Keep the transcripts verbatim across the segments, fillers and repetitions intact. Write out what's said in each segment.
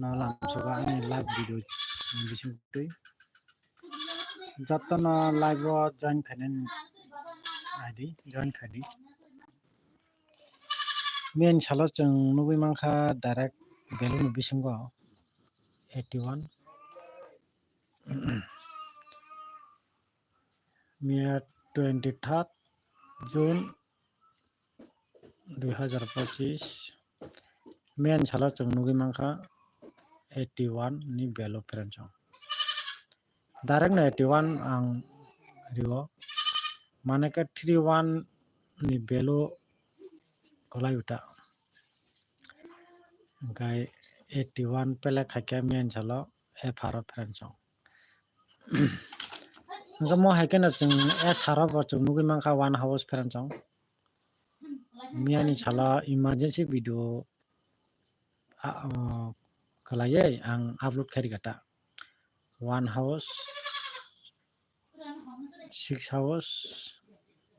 no lamsogo ani live video bising twi. Jotono live o join khainani aidi, join khaidi. Miyani salo chwng nugwi mankha direct value ni bisingo eighty one. Miya twenty third June dui hazar pachis. Miyani salo chwng nugwi mankha eighty one ni value, friends. Direct no eighty one ang rio, mane khe three one ni value kwlai uta. Hwnkhe eighty one pele khaikhe miyani salo F R o, friends. Hwnkhe mo hai kheno chwng S R o bo chwng nugwi mankha one house, friends. Miyani salo emergency video, ah, oh, khlaiwi ang upload khairikha ta. One house, six house,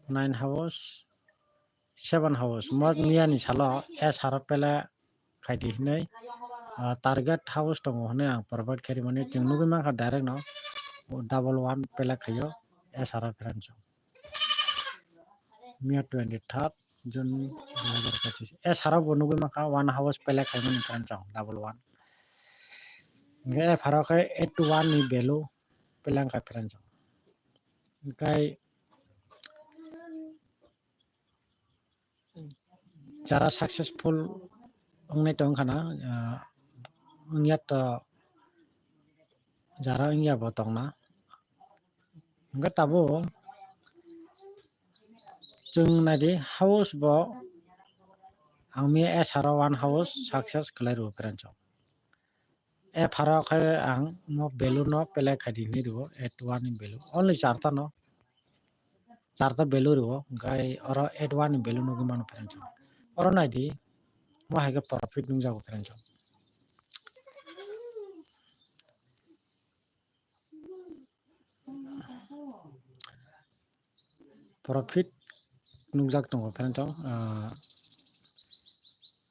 nine house, seven house. Mo miyani salo S R o pele khaidi hinwi, ah, target house tongo hinwi ang provide khairi mani chwng nugwi mankha direct no double one pele khaio S R o, friends. Miya twenty third June dui hazar pachis. S R o bo nugwi mankha one house pele khaimani, friends, double one. Hwnkhe F R o khe eight one ni value pele wngkha, friends. Hwnkhe jara successful wngnai tongkha na, ah, wngya to jara wngya bo tongna. Hwnkhe tabuk chwng naidi house bo ang miya S R o one house success khlai rwo, friends. F R o khe ang mo value no pele khaidi hinwi rwo, eight one ni value. Only charta no, charta value rwo, hwnkhe oro eight one ni value nugwi mano, friends. Oro naidi, mo hai khe profit nukjago, friends. Profit nukjak tongo, friends, ah,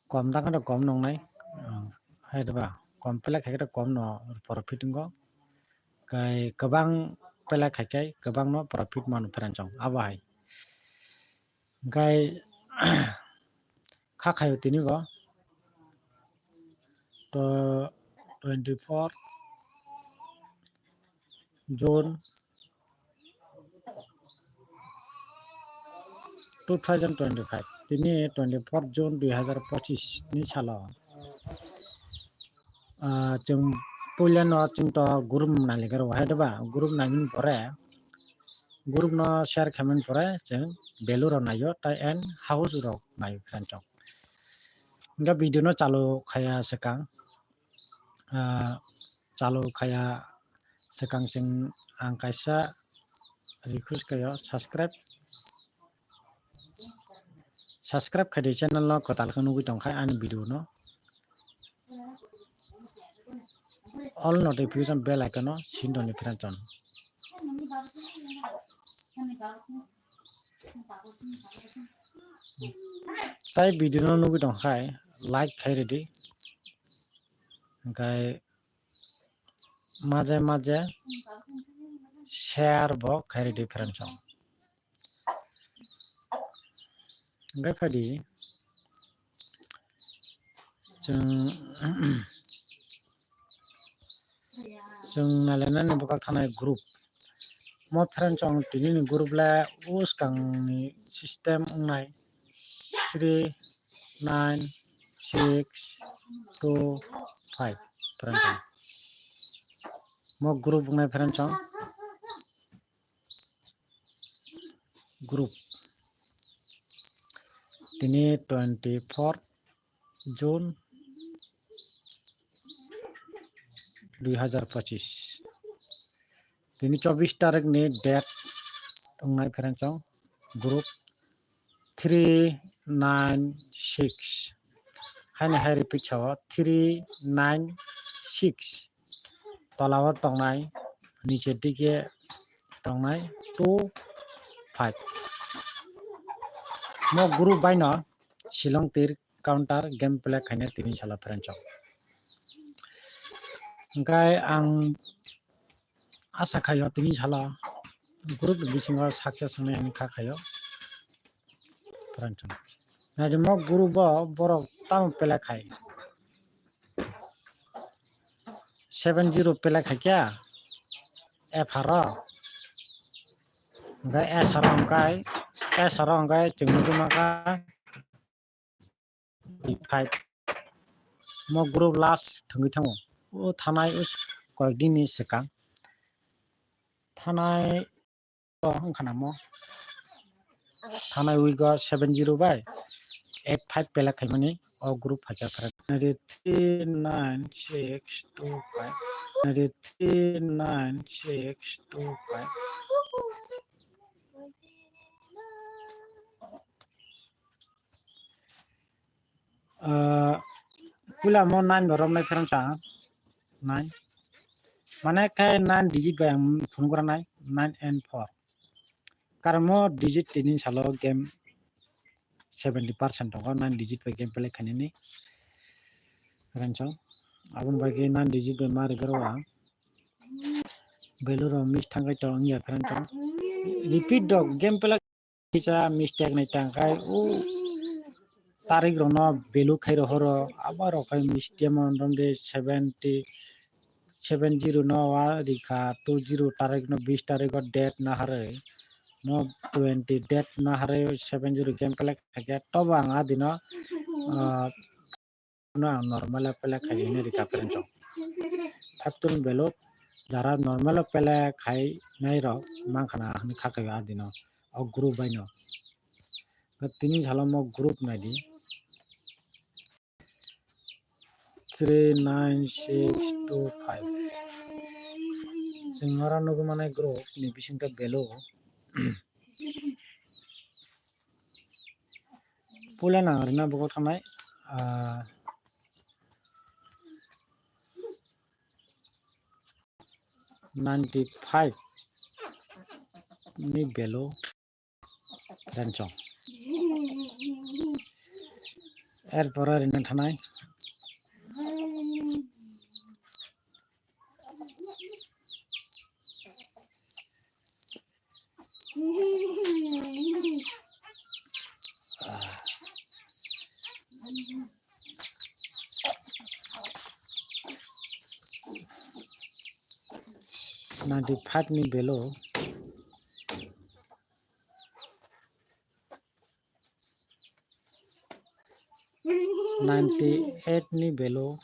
kom dakhe kom nongnai, ah, hai ba kom pele khai khe kom no profit wngo, kai kwbang pele khai khe kwbang no profit mano, friends, abo hai. Hwnkhe kha khaio tini bo to twenty four June two thousand twenty five, tini twenty four June dui hazar pachis ni salo, ah, chwng puila no chwng to group nai lega rw hai, diba? Group naimani pore, group no share khaimani pore chwng value rok naio, tai and house rok naio, friends. Hwnkhe video no chalu khaya swkang, ah, chalu khaya swkang chwng ang kaisa request khaio, subscribe, subscribe khaidi channel no, kwtal khe nugwi tongkha ani video no. All notification bell icon no sindoni, friends. Tai video no nugwi tongkhai like khai ridi, hwnkhe maje maje share bo khai ridi, friends. Hwnkhe phaidi chwng, chwng nailainani bwkhak thanai group. Mo friends, chwng tini ni group le o swkang ni system wngnai three nine six two five, friends. Mo group wngnai, friends. Group. Tini twenty four June dui hazar pachis. Tini chobbish tarik ni date wngnai, friends, group three nine six. Haini hai repeat sao, three nine six. Tola o tongnai, niche dike tongnai two five. Mo group bai no Shillong tir counter game play khaina tini salo, friends. Hwnkhe ang asa khaio tini salo group ni bisingo success wngnai hinwi kha khaio. Naidi mo group o borok tamo pelek khai. Seven zero pelek khai kya? F R o. Hwnkhe S R o hwnkhe, S R o hwnkhe chwng nugwi mankha five. Mo group last thwngwi thango. O thanai us koyekdin ni swkang. Thanai o wngkha na mo. Thanai week o seven zero bai eight five pelek khaimani o group phaikha kha. Nine three nine six two five. Nine three nine six two five. Ah, puila mo nine bo romnai pherang sa. Nine. Mane khe nine digit bai ang phone gora nai, nine and four. Karon mo digit tini salo game seventy percent tongo, nine digit bai game play khainani. Pherang sa. Aboni bagwi nine digit bai ma rigaro ang. Beluro miss thangkai to wngya pherang sa. Repeat dok game play kisa mistake nai tangkai o tarik rokno value khai rohoro, abo rok khai mistake mon romde seventy, seven zero no wa rikha two zero tarik no bis tarik o date na harwi mo twenty date na harwi seven zero game play khaikha tobo ang a dino, ah, no ang normal o play khai hwnwi rikha pherang sa. Five tun value jara normal o play khai nai rok mankha na hwnwi kha khai a dino o group bai no. Tini salo mo group nai di. Three nine six two five. Chwng oro nugwi manai group ni bisingtwi value. Puila nang rina bugo thangnai, ah, ninety five ni value. Rensong. Erpore rina thanai. Ninety five ni value. Ninety eight ni value.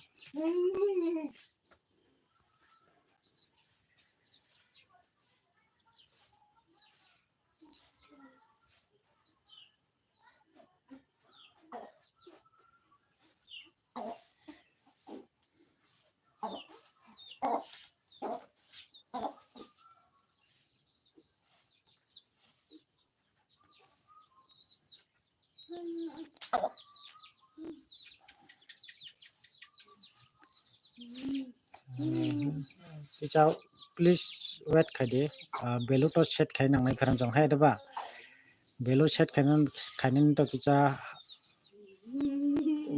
Kisa please wait khai di, ah, value to set khai nangnai pherang jong hai da ba? Value set khai nang, khai nang to kisa,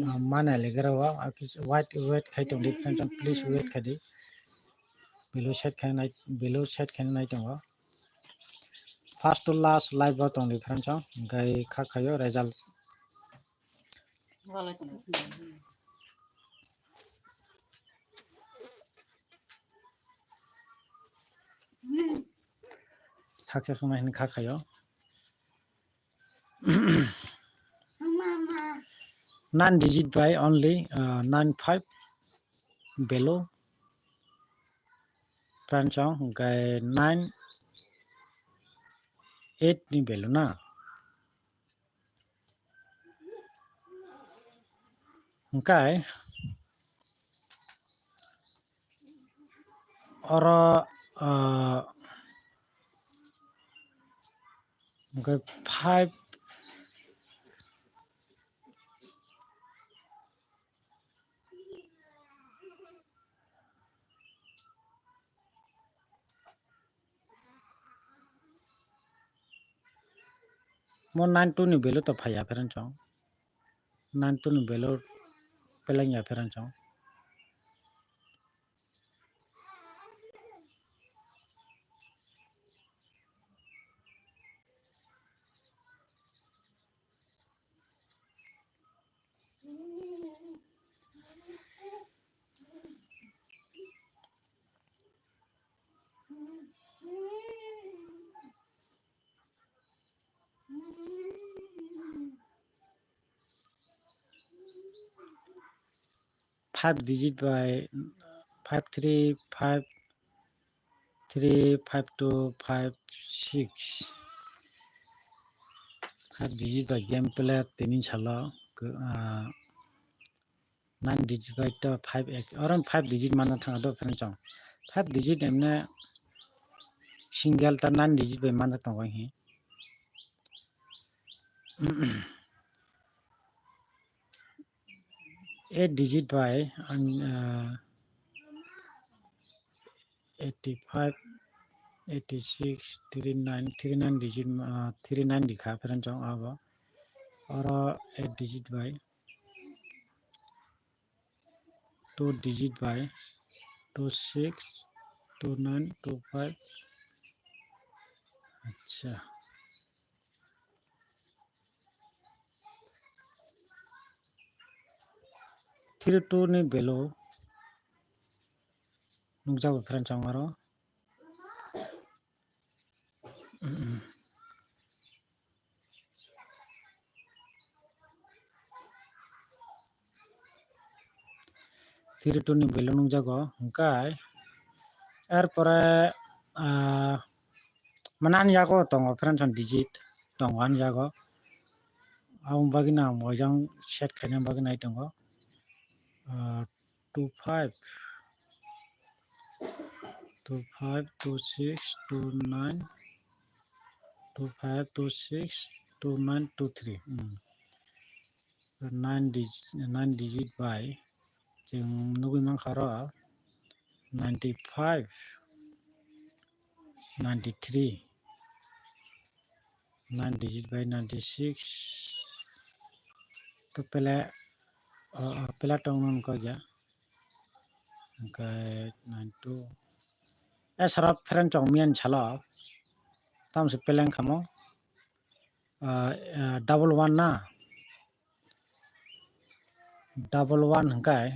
ah, mana legra wa, ah, kisa wait, wait khai tong di pherang jong, please wait khai di. Value set khai nai, value set khai nai tongo. First to last live o tong di pherang jong, hwnkhe kha khaio result. Success wngnai hinwi kha khaio. Nine digit by only, uh, nine five value. Pherang jong, hwnkhe nine eight ni value na. Hwnkhe oro, ah, hwnkhe five, mo nine two ni value to phaiya pherang jong. Nine two ni value peleng ya pherang jong. five digit by five three five three five two five six. Five digit by game player tini salo, ah, nine digit by to five X. Oro five digit mana thang do friend chong. Five digit emne single ta nine digit by mana tongo hi. Eight digit by, uh, eighty five, eighty six, thirty nine, thirty nine digit, uh, thirty nine dikha friend chong abo. Oro eight digit by two digit by two six, two nine, two five. Acha. Three two ni value nukjago friend chong aro. Three two ni value nukjago, hwnkhe erpore, ah, mane ani yago tongo friend chong digit tongo ani yago, aboni bagwi no ang moijang set khaina bagwi nai tongo, ah, two five, two five, two six, two nine, two five, two six, two nine, two three. Hmm. Nine digit, nine digit by chwng nugwi mankha oro ninety five, ninety three, nine digit by ninety six. To pele, o, o, pela tong non ko ja. Hwnkhe nine two. E sara friend chong miyan salo. Tamse peleng khamo. Ah, ah, double one na. Double one hwnkhe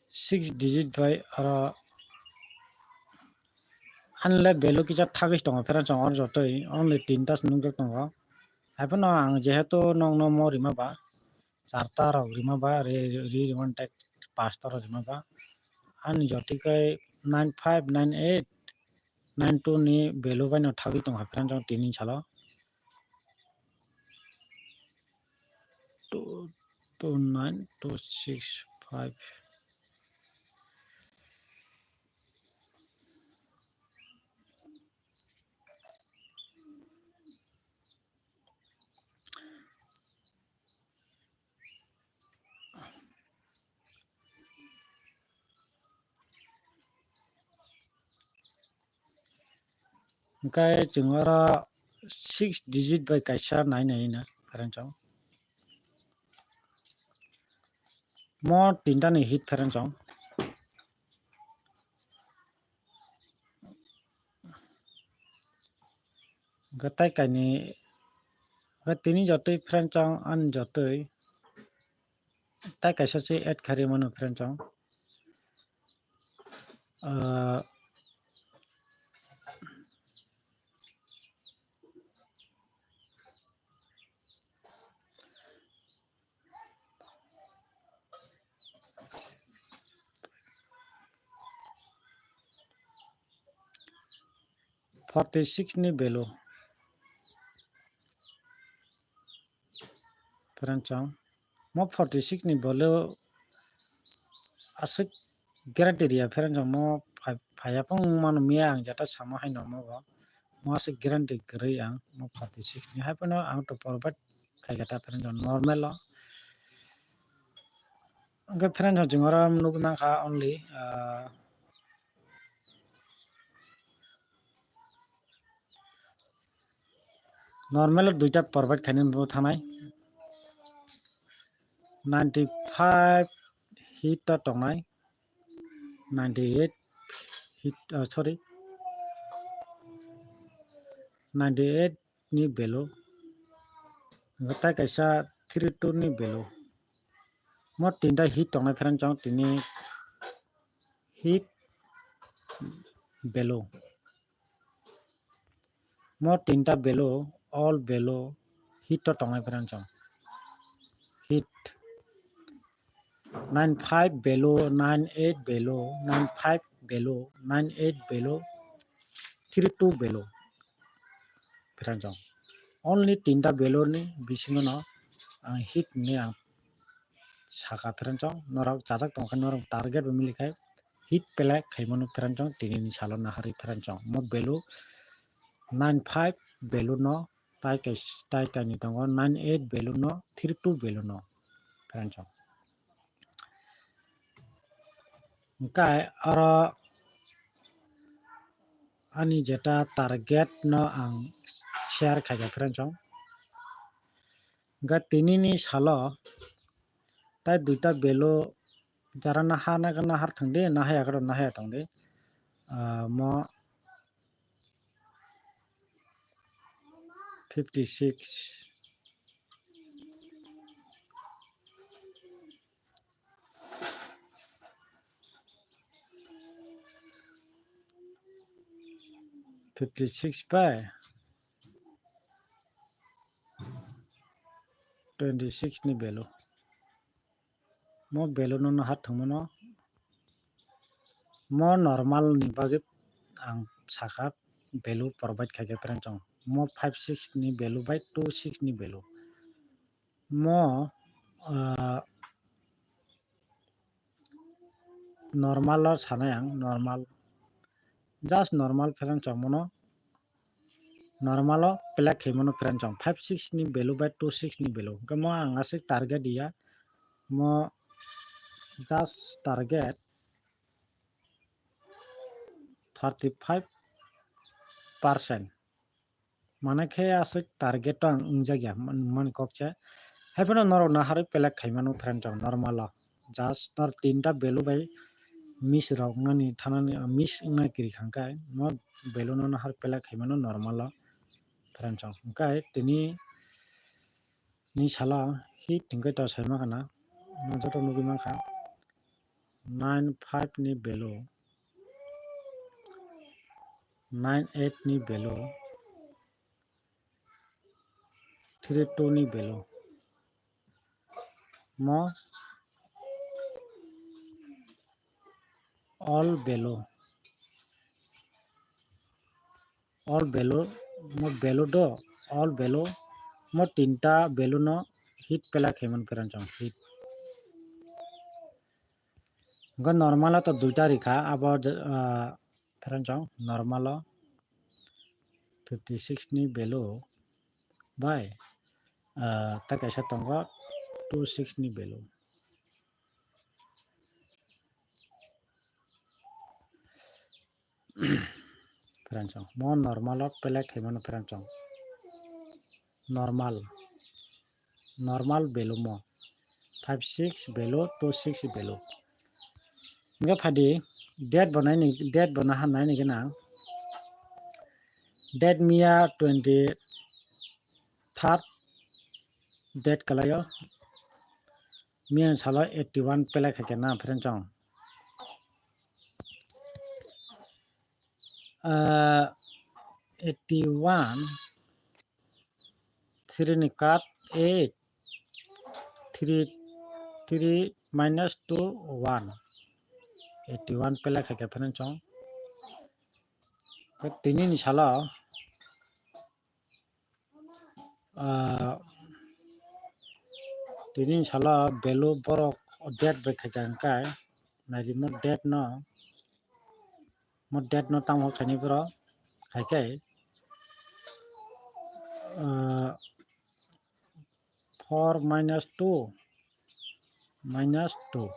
six digit by oro anle value kisa thagwi tongo friend chong oro jotoi only tinta se nukjak tongo. Haiphano ang jehetu nokno mo rima ba, charta rok rima ba, ri, ri, ri, rima tei pasta rok rima ba. Ani jotoi khe nine five, nine eight, nine two ni value bai no thagwi tongo friend chong tini salo. Two, two nine, two six five. Hwnkhe chwng oro six digit bai kaisa nai nai no friend chong. Mo tinta ni hit friend chong. Hwnkhe tai kainwi, hwnkhe tini jotoi friend chong ani jotoi tai kaisa se add kharwi mano friend chong. Ah, forty six ni value. Friend chong, mo forty six ni value aswk guarantee riya friend chong, mo phai-, phaiya phung mano miya ang jata sama hai no mo bo. Mo aswk guarantee kwrwi ang mo forty six ni, hai phano ang to provide khai kha ta friend chong normal o. Hwnkhe friend chong chwng oro nugwi mankha only, ah, normal o duita provide khainani bo thanai. Ninety five hit o tongnai. Ninety eight hit, ah, sorry. Ninety eight ni value. Hwnkhe tai kaisa three two ni value. Mo tinta hit tongnai friend chong tini hit value. Mo tinta value, all value hit o tongnai friend chong. hit nine five value, nine eight value, nine five value, nine eight value, three two value pherang chong. Only tinta value ni bisingo no ang hit ni ang saka pherang chong. Norok chajak tong khe norok target bo mili khai hit pele khaimano pherang chong, tini ni salo naharwi pherang chong. Mo value nine five value no tai kai, tai kainwi tongo, nine eight value no, three two value no pherang chong. Hwnkhe oro ani jeta target no ang share khaikha pherang chong. Hwnkhe tini ni salo tai duita value jara nahar nahar thwng di, nahaya khe nahaya thwng di. Ah, mo fifty six, fifty six bai twenty six ni value. Mo value no nahar thwngmano. Mo normal ni bagwi ang saka value provide khaikha pherang chong. Mo five six ni value bai two six ni value. Mo, ah, normal o sanai ang, normal. Just normal pherang chong mano. Normal o play khaimano pherang chong. Five six ni value bai two six ni value. Hwnkhe mo ang aswk target ya. Mo just target thirty five percent. Mane khe aswk target o ang wngjak ya, man-, mani kok se. Haiphano norok naharwi play khaimano pherang chong normal o. Just nor tinta value bai miss rok nani thanani, miss wngna kiri khangkhe, no value no nahar play khaimano normal o pherang chong. Hwnkhe tini ni salo hit hwnkhe to saima khana, no joto nugwi mankha nine five ni value, nine eight ni value, three two ni value. Mo all value, all value, mo value do, all value, mo tinta value no hit play khaimano pherang chong hit. Hwnkhe normal o to duita rikha, abo, ah, pherang chong normal o fifty six ni value bai, ah, tei kaisa tongo two six ni value. Pherang chong. Mo normal o play khaimano pherang chong. Normal. Normal value mo. Five six value, two six value. Hwnkhe phadi date bo naini, date bo naha naini gana. Date miya twenty third date kalaio. Miya salo eighty one play khaikha na pherang chong. Ah, eighty one, three ni kat eight, three, three minus two, one. Eighty one play khaikha pherang chong. Tini ni salo, ah, tini salo value borok date bai khaikha hwnkhe, naidi mo date no, mo date no tamo khaini borok khaikhe, ah, four minus two, minus two,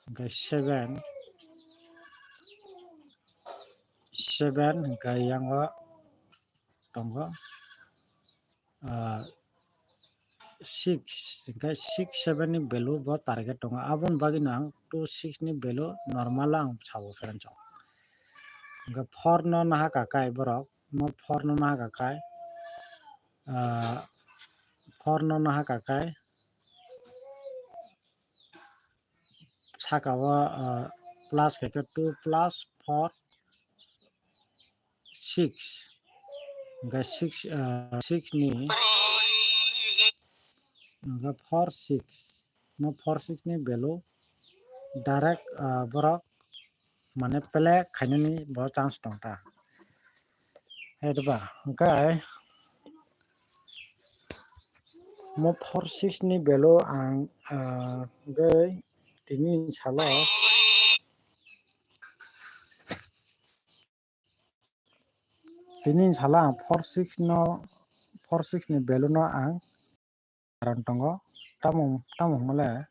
hwnkhe seven, seven hwnkhe yango tongo, ah, six, hwnkhe six seven ni value bo target tongo. Aboni bagwi no ang two six ni value normal o ang sabo pherang chong. Hwnkhe four no naha kakai borok, mo four no naha kakai, ah, four no naha kakai, saka o, ah, plus khaikhe two plus four, six, hwnkhe six, ah, six ni, Hwnkhe four six, mo four six ni value direct, ah, borok mane play khainani bo chance tong ta. Hwnkhe mo four six ni value ang, ah, hwnkhe tini salo Tini salo ang four six no, four six ni value no ang karon tongo. Tamo, tamo hwnmale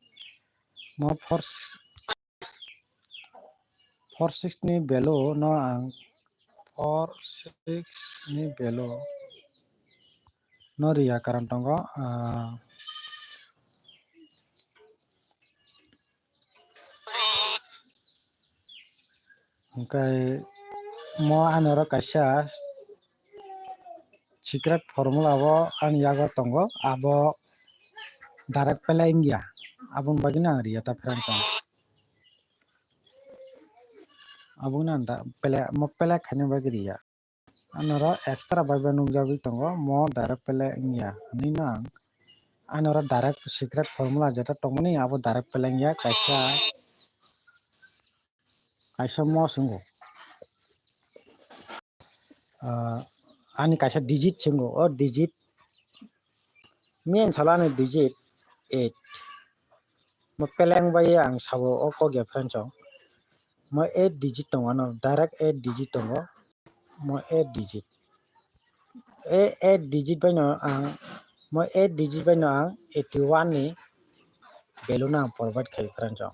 mo four, four six ni value no ang four six ni value no riya karon tongo. Ah, Hwnkhe mo ani oro kaisa secret formula bo ani yago tongo, abo direct play wngya, aboni bagwino ang riya ta friends. Aboni ang da play, mo play khaina bagwi riya. Anoro extra bai bai nukjagwi tongo, mo direct play wngya hinwi no ang. Anoro direct secret formula jeta tongmani abo direct play wngya, kaisa, kaisa mo swngo. Ah, ani kaisa digit swngo, o digit main salani digit eight. Mo play wngbai ang sabo o kok ya friends o. Mo eight digit tongo, ano direct eight digit tongo. Mo eight digit. E eight digit bai no ang, mo eight digit bai no ang eighty one ni value no ang provide khai friends o.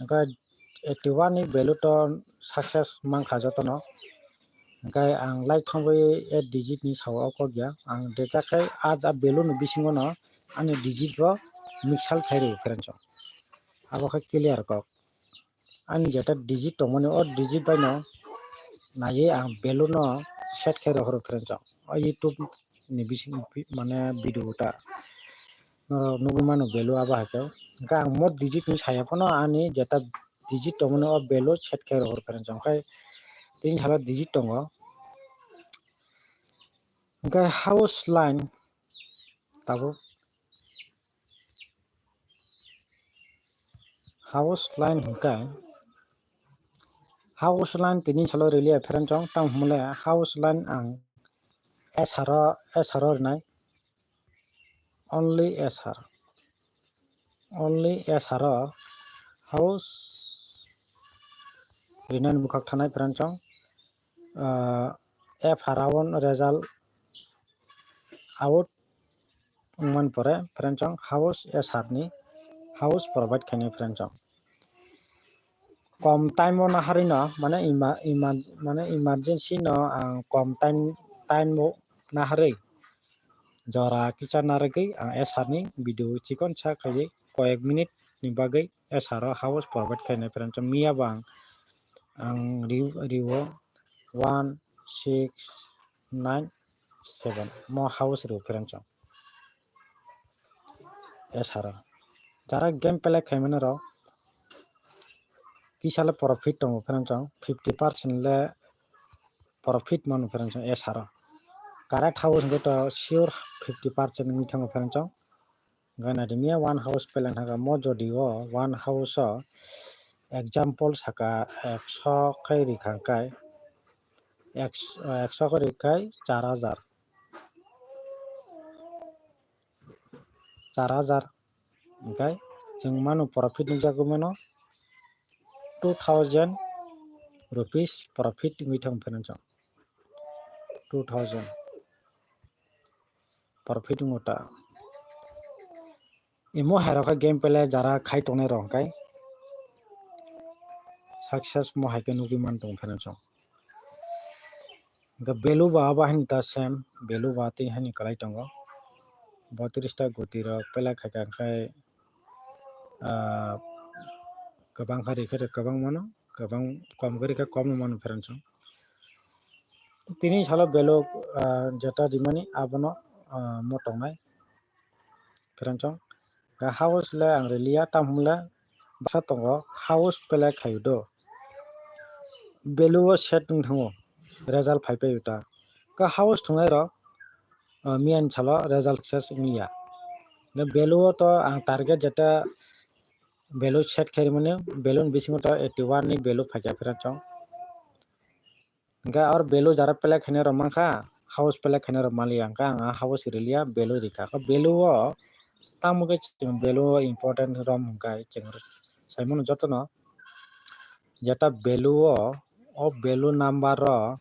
Hwnkhe eighty one ni value to success mankha jotono. Hwnkhe ang like thangbai eight digit ni sao o kok ya. Ang data khai a value ni bisingo no ani digit bo mixal khai rw friends o. Abo khe clear kok. Ani jeta digit tongmani o digit bai no naiwi ang value no set khai rohoro friends o. O YouTube ni bising mane video ta norok nugwi mano value abo hai khe. Hwnkhe ang mo digit ni saya phano ani jeta digit tongmani o value set khai rohoro friends o. Hwnkhe tini salo digit tongo. Hwnkhe house line tabuk House line hwnkhe, house line tini salo rwliya friends o, tamo hwnmale house line ang S R o, S R o rwnai, only S R, only S R o house rwnani bwkhak thanai friends o, ah, F R o result out wngmani pore friends o house S R ni house provide khainai friends o. Kom time o naharwi no mane ima-, ima-, mane emergency no ang kom time, time o naharwi jora kisa narwgwi ang S R ni video chikon sa khaiwi koyek minute ni bagwi S R o house provide khainai friends o. Miya bo ang, ang ri-, riwo one six nine seven mo house rw friends o. S R o. Jara game play khaimani rok kisa le profit tongo friends o, fifty percent le profit mano friends o S R o. Correct house hwnkhe to sure fifty percent wngwi thango friends o. Hwnkhe naidi miya one house play hwnka mo jodi o one house o example saka ekso khe rikha hwnkhe, ekso, ekso khe rikha char hajar. Char hajar hwnkhe chwng mano profit nukjagwi mano two thousand rupees profit wngwi thang phano chwng two thousand profit wngo ta. Imo hai rok khe game play jara khai tongnai rok hwnkhe success mo hai khe nugwi man tong phano chwng. Hwnkhe value ba abo haino ta same, value ba tei haino kwlai tongo. Botrista guti rok pela khaikha hwnkhe, ah, kwbang kha rikhe kwbang mano, kwbang kom khe rikhe kom mano friends o. Tini salo value, ah, jeta rimani abono, ah, mo tongnai friends o. Ga house le ang riliya, tamo hwnle bwsa tongo house pela khaio do. Value o set wng thango, result phai paio ta. Ga house thwngnai rok, ah, miyani salo result success wngya. Hwnkhe value o to ang target jeta value set khaimani, value ni bisingo to eighty one ni value phaikha friends chong. Hwnkhe or value jara play khainai rok mankha, house play khainai rok manliya, hwnkhe ang a house riliya, value rikha. Khe value o tamo khe chwng value o important rom hwnkhe chwng saimano jotono jeta value o, o value number o,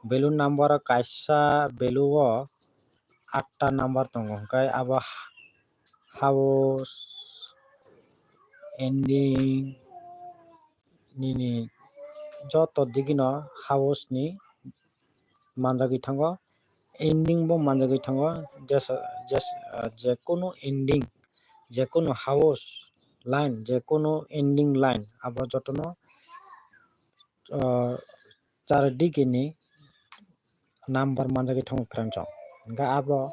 value number o kaisa value o atta number tongo, hwnkhe abo house ending nini joto digino house ni manjagwi thango, ending bo manjagwi thango, jesa, jes-, ah, jekunu ending, jekunu house line, jekunu ending line abo jotono, ah, char digini number manjagwi thango friends chong. Hwnkhe abo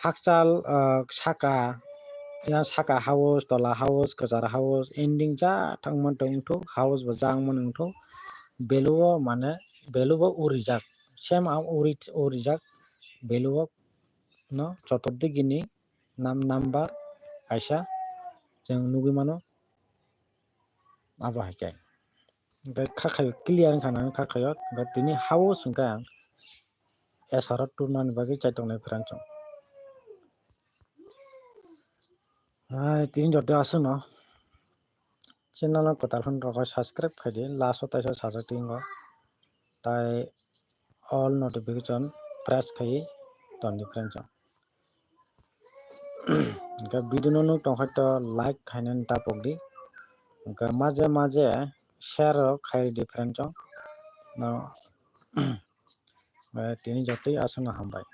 hakchal, ah, saka, ya saka house, tola house, kwchar house, ending ja thangma tongthok, house bo jangma nongthok, value o mane value bo urijak, same ang uri, urijak, value o no chotor digini nam-, number kaisa chwng nugwi mano, abo hai khe. Hwnkhe kha khaio clear wngkha nang kha khaio, hwnkhe tini house hwnkhe ang esaro tubunani bagwi chai tongnai friends chong. Hai tini joto aswkno channel no kwtal hwn rok subscribe khaidi, last o taisa sajak tingo tai all notification press khai tondi friends chong. Hwnkhe video no nuk tongkha to like khainani tapok di, hwnkhe maje maje share rok khai di friends chong. No, eh, tini jotoi aswkno hambai.